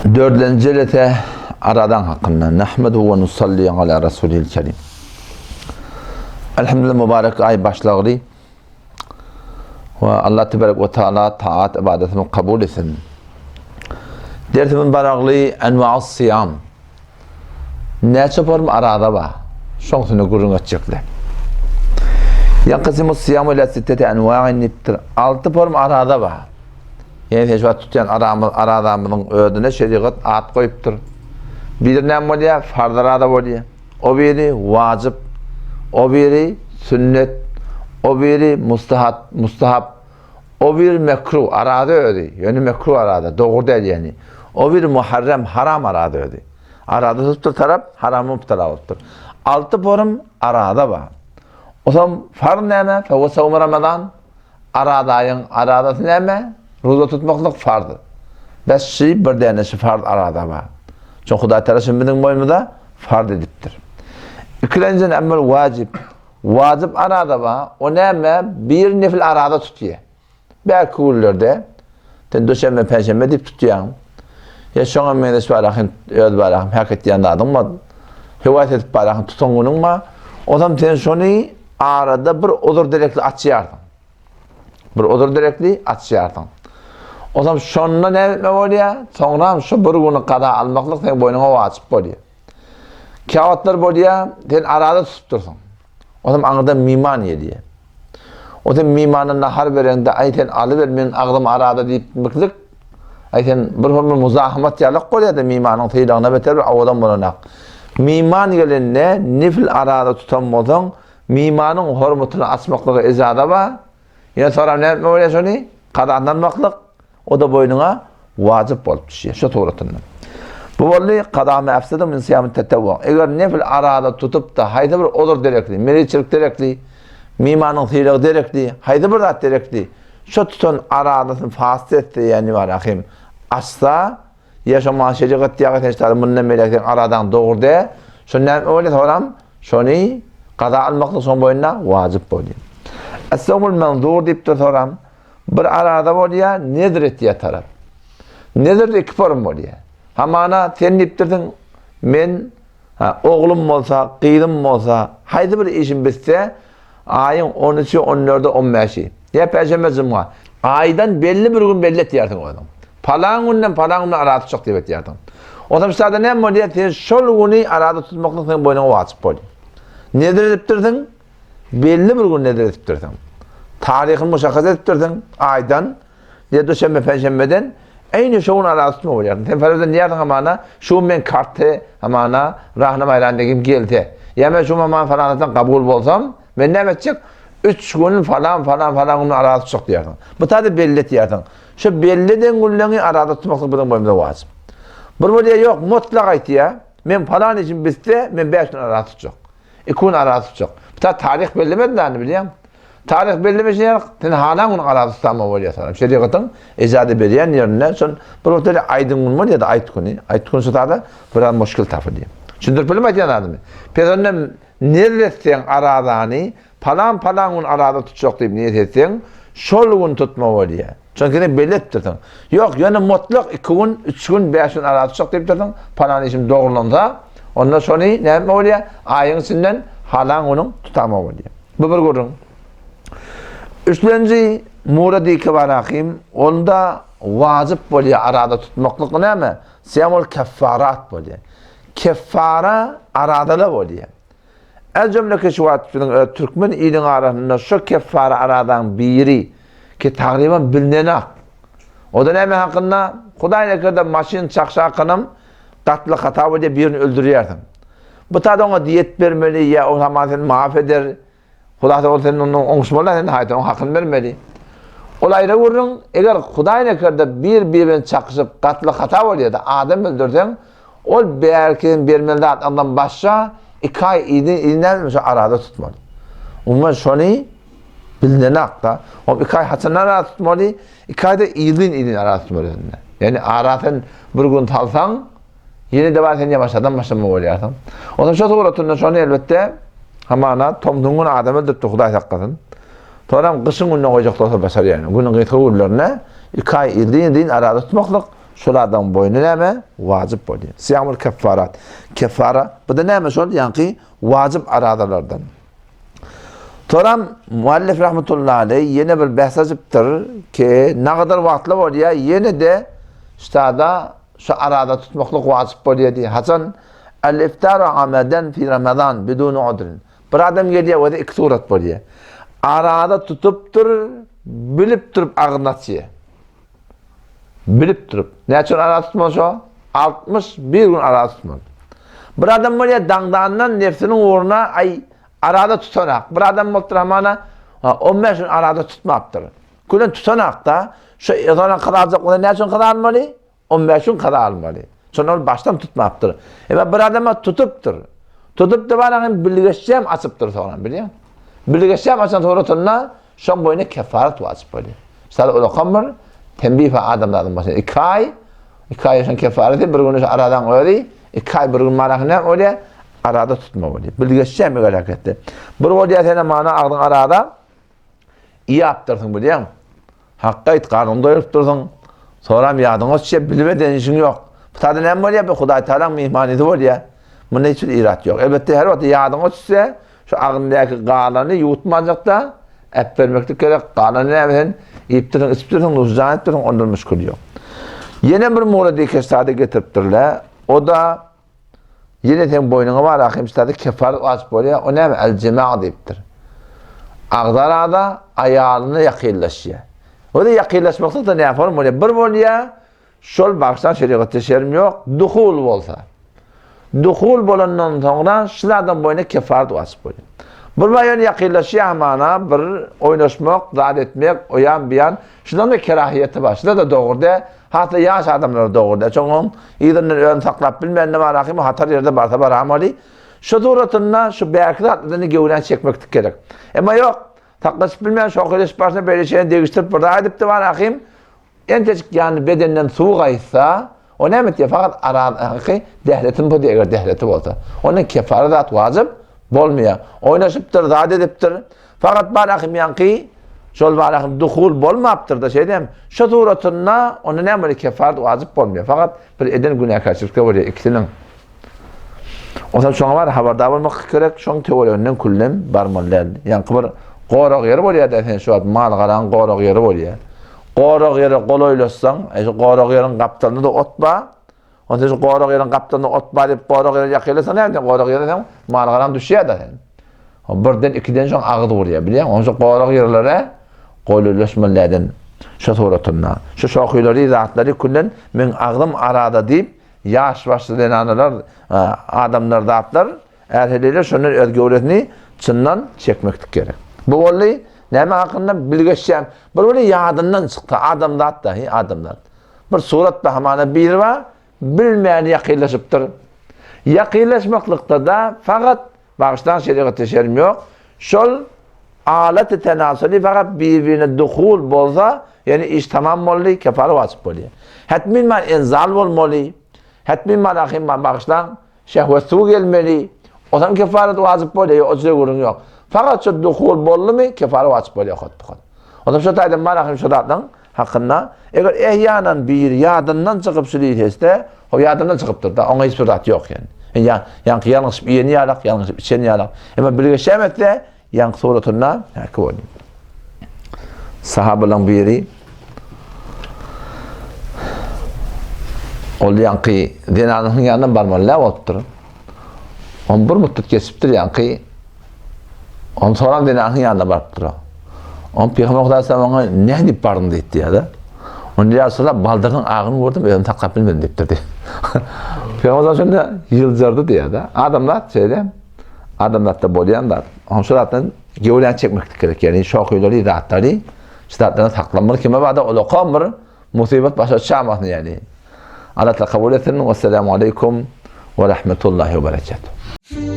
Dördlenji jelese Aradan hakynda. Nahmedu we nusalli ala rasulil kerim. Elhamdülillah mübarek ay başlagly. We Allah tebarek we taala taat ibadetini kabul etsin. Dersimiz baragly enwa'us siyam. Näçe form arada bar? Şoň üstünde gürrüň etjekler. Ýankysymu siýamu ila sitteti enwa'in diýipdir. 6 form arada bar. Ýene sen şu wagt tutýan aramyz, arazamyzyň özüne şerigat at goýupdyr. Biri näme bolýar? Farz araza bolýar. O biri wajyp, o biri sünnet, o biri mustahat, mustahap, o biri mekruh, araza özi. Ýöne mekruh araza, dogry däl ýani. O biri muharrem, haram araza özi. Araza tutupdyr tarap, harama mübtela bolupdyr. Alty forum araza bar. Osam farz näme? Fewe sawm Ramazan. Aradaýyň aradasy näme? Ruza tutmaklyk farz. Bes şi bir däne şi farz arada bar. Çünki Hudaý Teala şuny biziň boýnumyza farz edipdir. Ikilenjiden emmel wajib. Wajib arada bar. O näme? Bir nefil arada tutýar. Belki günlerde sen duşenbe, penşenbe diýip tutýaň. Ýa şoňa meňzeş barahyn öz barahyn hak etýän zadyň bar. Höwes edip barahyn tutan günüň bar. Ozam sen şony arada bir uzur derekli açýarsyň. Bir uzur derekli açýarsyň. Ozam şonda näme etme bolýar? Soňram şu bir güni kaza almaklyk seň boýnuňa wajyp bolýar. Käwagtlar bolýar, sen arada tutup dursuň. Ozam aňyrdan miman gelýär. O sen mimana nahar bereňde, aý sen alyber, meň agzym arada diýipmiklik, aý sen bir hol muzahymat ýalak bolýar-da mimanyň sylagyna beter bir owadan bolanak. Miman gelende nefil arada tutan bolsaň, mimanyň hormatyny açmaklyga ijaza bar. Ýöne soram näme etmek bolýar şony? Kazanlanmaklyk. O-da boýnuňa wajyp bolup düşýär şu suratynda. Bu boldy kadamy efsede min siýamy tetewwu. Eger nefil arada tutup-da haýsy bir ozur derekli, meriçilik derekli, mimanyň sylagy derekli, haýsy bir zat derekli, şo tutan aradasyny fasyt etse, ýagny barahym açsa, ýa şo maňa şerigat diýýär, sen şeýle mundan beýläk seň aradaň dogry däl, şo näme bolýar soram, şony gaza almaklyk şoň boýnuna wajyp bolýar. Es-sawmul menzur diýipdir soram. Bir arada bolýar, nezr etýär tarap. Nezrde iki form bolýar. Hamana sen diýipdirsiň, men ha, oglum bolsa, gyzym bolsa, haýsy bir işim bitse, aýyň 13-i, 14-i, 15-i. Ýa perşenbe, jumga. Aýdan belli bir gün belli etýärsiň özüň. Palan günden palan güne arada tutjak diýip etýärsiň. Onsoň şu taýda näme bolýar? Sen şol güni arada tutmaklyk seň boýnuňa wajyp bolýar. Nezr edipdirsiň, Belli bir gün nedir edipdirsiň. Taryhyny muşakkas edipdirsiň, aýdan, ýa duşenbe, penşenbeden, eýni şo gün arada tutma bolýarsyň. Sen farazdan diýýärsiň hamana, şu gün men karty, hamana, Rahna Baýran degim gelse, ýa men şu gün hamana falan zatdan kabul bolsam, men näme etjek? Üç gün falan, falan, falan gün arada tutjak diýýärsiň. Bu taýda belli etýärsiň. Şu belli eden günleňi arada tutmaklyk biziň boýnumyza wajyp. Bir bolýar, ýok, mutlak aýtýar, men falan işim bitse, men bäş gün arada tutjak. Iki gün ara tutjak. Bu ta taryh bellemedi dany bilýäň. Taryh bellemeşi ýaly sen halan gün ara tutsam bolýar sana. Şerigatyň ejady berýän ýerinde şon bir wagt öyle aýdyň gün bolýar da aýt güni. Aýt gün şu tada biraz muşkil tapylýar. Düşündirip bilim aýtýan adymy. Pes onda nezr etseň arazany palan palan gün arada tutjak diýip niýet etseň şol gün tutma bolýar. Çünki sen belli etdirsiň. Ýok, ýöne mutlak 2 gün, 3 gün, 5 gün ara tutjak diýip dursuň, palan işim dogrulansa, onda şony näme bolýar? Aýyň içinden halan günüň tutama bolýar. Bu bir gürrüň. Üçlenji murady kibarahim, onda wajyp bolýar arada tutmaklyk näme? Siýamul keffarat bolýar. Keffara aradala bolýar. El jümleki şu wagt biziň öz türkmen iliň arasynda şu keffara aradaň biri ki tagryban bilinenak. O da näme hakynda? Hudaý nekerde maşyn çakşakynam gatly hata bolýar birini öldürýärsiň. Bu tada oňa diýet bermeli ýa o zaman seni maaf eder. Hulasa ol sen ondan oňuşmaly sen haýta oň hakyny bermeli. Ol aýra gürrüň, eger Hudaý nekerde bir bir bilen çakyşyp gatly hata bolýar da adam öldürseň, ol bärki bermeli zat ondan başga iki aý idin idin şu arada tutmaly. Umuman şony bilinenak-da. Ol iki aý haçan arada tutmaly? Iki aýda idin idin arada tutmaly. Ýani ara sen bir gün salsaň, Ýene-de bar sen ýabaşadan başlama bolýarsyň. Ondan şo suratynda şony elbetde hamana tomsuň güni adam öldüripdir Hudaý saklasyn. Soňam gyşyň gününe goýjak bolsa başarýar. Günüň gysga günlerine iki aý izin-izin arada tutmaklyk. Şol adamyň boýnuna näme? Wajyp bolýar. Syýamul keffarat. Keffara, bu-da näme şol? Ýaňky wajyp arazalardan. Soram muallif rahmetullahi aleý ýene bir bäs açypdyr ki, nagadar wagtly bolýar, ýene-de ştada şu araza tutmaklyk wajyp bolýar diýýär. Haçan el-iftaru amadan fi Ramazan bidun udrin. Bir adam gelýär, o-da iki surat bolýar. Araza tutupdyr, bilip durup agzyny açýar. Bilip durup. Näçe gün araza tutmaly şo? 61 gün araza tutmaly. Bir adam bolýar daňdandan nefsiniň ugruna aý araza tutanak. Bir adam bolupdyr hamana 15 gün araza tutmapdyr. Gülen tutanak-da, şu ezana kaza aljak bolsa näçe gün kaza almaly? 15 gün kaza almaly. Şonda ol başdan tutmapdyr. Emma bir adama tutupdyr. Tutup-da bara hem bilgeşjem açypdyr soňra, bilýän. Bilgeşjem açan suratynda Şoň boýuna kefaret wajyp bolýar. Mysal ulakan bir tembih bar adamzadyň başyna. Iki aý, iki aý şoň kefareti, bir gün şu aradan özi, iki aý bir gün manaky näme bolýar? Arada tutma bolýar. Bilgeşçämi hereketde. Bir bolýar sen mana agzyň arada iýapdyrsyň bilýäň. Hakka aýt, garnyňy doýuryp dursuň. Soram ýadyňa düşýär, bilip eden işiň ýok. Bu taýda näme bolýar? Bu Hudaý Tagalaň myhmanysy bolýar. Munda hiç bir irat ýok. Elbetde her wagt ýadyňa düşse, şu agzyňdaky galany ýuwutmanjak-da, äpbermeklik gerek. Galany näme sen iýip dursuň, içip dursuň, nuşjan edip dursuň, ondan müşgil ýok. Ýene bir murady keşsade getiripdirler. O-da Ýene seň boýnuňa bar ahim ştada kefaret wajyp bolýar. O näme? El jema diýipdir. Agzarada aýalyna ýakynlaşýar. O da ýakynlaşmakda da näme form bolýar? Bir bolýar, şol bagşdan şerigatda şerim ýok, duhul bolsa. Duhul bolandan soňra şul adam boýuna kefaret wajyp bolýar. Bir baýan ýakynlaşýar hamana bir oýnaşmak, zat etmek, oýan biýan, şundan da kerahiýeti bar. Şunda da dogry däl. Has-da ýaş adamlara dogry däl. Çünki onuň yzyndan özüni saklap bilmände bar ahym, hatar ýerde barsa baramaly. Şu suratynda şu bärki zatlardan gewräni çekmeklik gerek. Emma ýok, saklaşyp bilmän şoheleşip barsa beýle şeýle degişdirip bir zat edipdi bar ahym, entejik ýany bedenden suw gaýtsa, o näme etýär? Fakat aradaky dähletini bozýar, eger dähleti bolsa. Ondan kefara zat wajyp bolmaýar. Oýnaşypdyr, zat edipdir. Fakat bar ahym ýaňky şol bar ahym duhul bolmapdyr-da şeýdem. Şo suratynda onda näme bolýar? Kefaret wajyp bolmaýar. Fakat bir eden günäkärçilikde bolýar ikisiniň. Onsoň şoňa bar habardar bolmak gerek, şoň töwereginden küllem barmaly däl. Ýaňky bir gorag ýeri bolýar-da sen şu wagt mal-garaň gorag ýeri bolýar. Gorag ýere golaýlaşsaň, e, şu gorag ýeriň gapdalynda-da ot bar. Onsoň şu gorag ýeriň gapdalynda ot bar diýip gorag ýere ýakynlaşsaň näme sen gorag ýere sen mal-garaň düşýär-de sen. Birden ikiden soň agyz gurýar, bilýäň? Onsoň gorag ýerlere golaýlaşmaly däl şu suratynda. Şu şohylary, zatlary küllen meň agzym arada diýip Ýaş başly zenanalar, adamlar zatlar, är-heleýler şondan öz göwresini çyndan çekmeklik gerek. Bu boldy, näme hakynda bilgeşýän, bir boldy ýadyndan çyksa, adamzat dahi, adamzat. Bir surat bahamana biri bar, bilmän ýakynlaşypdyr. Ýakynlaşmaklykda-da fakat bagyşlaň şerigatda şerim ýok, şol alaty tenasuly fakat bir-birine duhul bolsa, ýöne iş tamam boldy, kefara wajyp bolýar. Hetmin bar enzal bolmaly, hetmin bar ahim bar bagyşlaň, şehwet suwy gelmeli, ondan kefaret wajyp bolýar, ýok, o jüre gürrüň ýok. Fakat şu duhul boldumy, kefara wajyp bolýar hotbuhot. Ondan şu taýdan bar ahim şu zatlaryň hakynda, eger ehýanan biri ýadyndan çykyp şu diýse, o ýadyndan çykypdyr-da, oňa hiç bir zat ýok ýani. Ýa, ýaňky ýalňyşyp iýeni ýalak, ýalňyşyp içeni ýalak. Emma bilgeşem etse, ýaňky suratynda häki bolýar. Sahabalaryň biri ol ýaňky zenanyň ýanyna barmaly däl bolupdyr. On bir müddet geçipdir ýaňky On soran zenanyň ýanyna barypdyr. On Pygamber Hudaý sallam oňa nädip bardyň diýipdi ýa-da. On ýa Resulallah baldyrynyň agyny gördüm, özümi saklap bilmedim diýipdir diýip. Pygamber sallam şonda ýyljardy diýýär-de. Adamzat şeýle. Adamzatda bolýan zat. On şu zatdan gewrän çekmeklik gerek. Ýagny şohylary, zatlary şu zatlardan saklanmaly. Kime barda olakan bir musybat başa çamasyn ýagny. Allah kabul etsin. Wessalamu aleýkum we rahmetullahi we berekatuh.